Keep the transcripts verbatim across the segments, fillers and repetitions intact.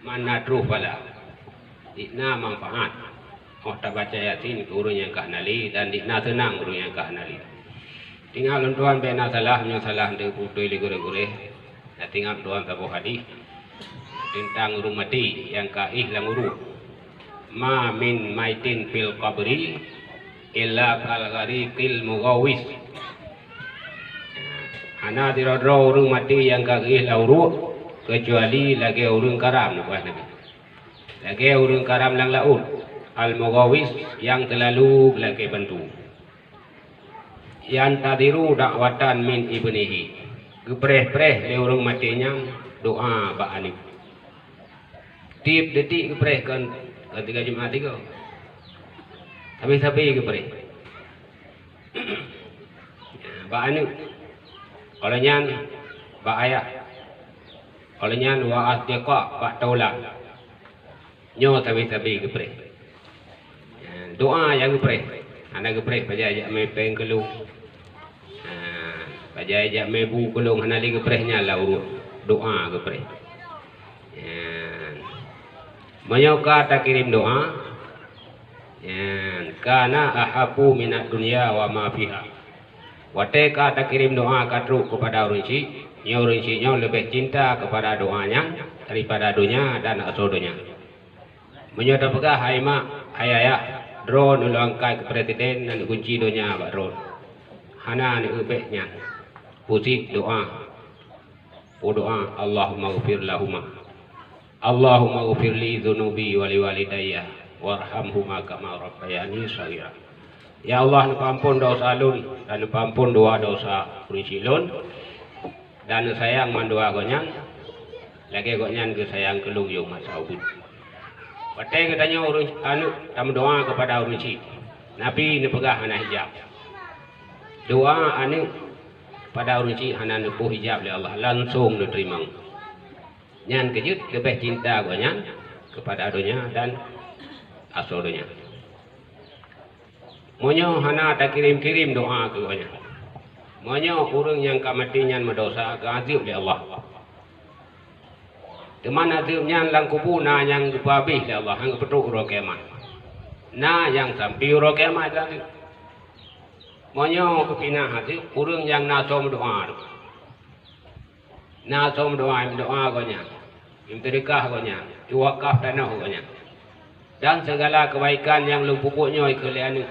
Mana troh phala. Dikna manfaat. Óh tabaca Yasin keu ureuëng nyang ka hana lé dan dikna seunang ureuëng nyang ka hana lé. Tinggai lôn tuan bék na salah, meunyoe salah teupeutôi lé gurée-gurée. Na tinggai tuan saboh hadis teuntang ureuëng maté nyang ka éh lam uruek. Ma min maitin fil qabri illa kal ghariqil mughawis. Hana sidroe-droe ureuëng maté nyang ka geuéh lam uruek, keucuali lagée ureuëng karam, neupeugah Nabi. Lagée ureuëng karam lam laôt, al-mughawis, nyang teulalu geulakée bantu. Yantadhiru da'watan min ibnihi. Geupreh-preh lé ureuëng maté nyan doá bak aneuëk. Tieb detik geupreh kon, kon tiga Jumat tiga. Sabe-sabe geupreh. Bak aneuëk. Kalau nyan bak ayah. Kalau nyan wa asdiqa bak taulan. Nyoe sabe-sabe geupreh. Doá nyang geupreh. Hana geupreh pajan jak mé péng keu lôn. Ha, pajan jak mé bu keu lôn, hana lé geupreh nyan lam uruek. Doá geupreh. Nyan. Meunyoe ka takirém doá, nyan, kana ahabbu minad dunya wa ma fiha. Watée ka takirém doá ka trok keupada ureuëng chik, nyoe ureuëng chik nyoe leubeh cinta keupada doá nyan daripada donya dan asoe donya. Meunyoe tapeugah, "Hai mak, hai ayah, droeneuh lôn angkat keu presiden dan kunci donya bak droeneuh." Hana, aneuëk, bék nyan. Pusip doá. Peudoá, "Allahumma ghfir lahuma. Allahumma ghfir li dzunubi wa li walidayya warhamhuma kama rabbayani shaghira." Ya Allah, neupeuampon desya lôn dan neupeuampon dua desya ureuëng chik lôn, dan neusayang mandua gobnyan lagée gobnyan geusayang keu lôn yoh masa ubit. Watée geutanyoe ureuëng aneuëk tameudoá keupada ureuëng chik, Nabi neupeugah hana hijab. Doá aneuëk keupada ureuëng chik hana neuboh hijab lé Allah, langsong neuteurimong. Nyan keuh jeuet leubeh cinta gobnyan keupada donya dan asoe donya. Meunyoe hana takirém-kirém doá keu gobnyan, meunyoe ureuëng nyang ka maté nyan meudosa, geuazeueb lé Allah. Teuma azeueb nyan lam kubu na nyang geupeuhabéh lé Allah, han geupeutrok uroe kiamat. Na nyang sampoe uroe kiamat geuazeueb. Meunyoe geupinah azeueb ureuëng nyang na asoe meudoá, na asoe meudoá, meudoá gobnyan, meuseudeukah gobnyan, iwakaf tanoh gobnyan, dan sigala keubaikan nyang lôn peubuet nyoe keu lé aneuëk.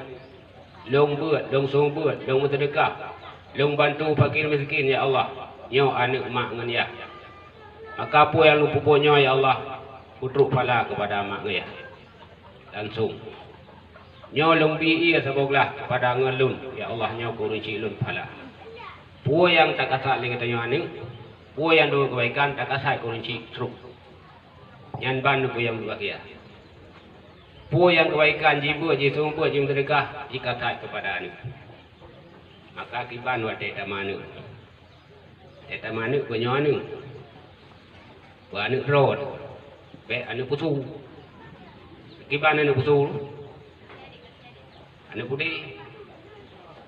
Lôn beuet, lôn seumeubeuet, lôn meuseudeukah, lôn bantu fakir miskin, ya Allah, nyoe aneuëk mak ngon yah. Maka peue nyang lôn peubuet nyoe, ya Allah, peutrok phala keupada mak ngon yah. Langsong. Nyoe lôn bi ié saboh glah keupada ngon lôn, ya Allah, nyoe keu ureuëng chik lôn phala. Peue nyang takasat lé geutanyoe aneuëk, peue nyang dua keubaikan takasat keu ureuëng chik trok. Nyan ban peue nyang mubahgia. Peue nyang keubaikan jibeuet, jiseumeubeuet, jimeuseudeukah, jikasat keupada aneuëk. Maka kiban watée tameuaneuëk. Watée tameuaneuëk, peue nyoe aneuëk. Peue aneuëk droe. Bék aneuëk pusu. Kiban aneuëk pusu. Aneuëk putéh.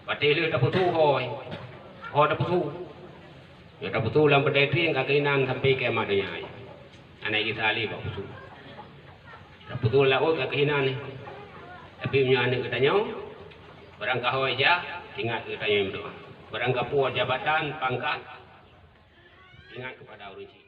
Watée lheueh tapusu ho, ho tapusu. Nyoe tapusu lam peureudai trieng ka keuh inan sampoe kiamat donya. Hana gisa lé bak pusu. Tapusu laôt ka keuh inan. Tapi meunyoe aneuëk geutanyoe, barang ka ho ija, ingat keu geutanyoe meudoá. Barang ka puwoe jabatan, pangkat, ingat keupada ureuëng chik.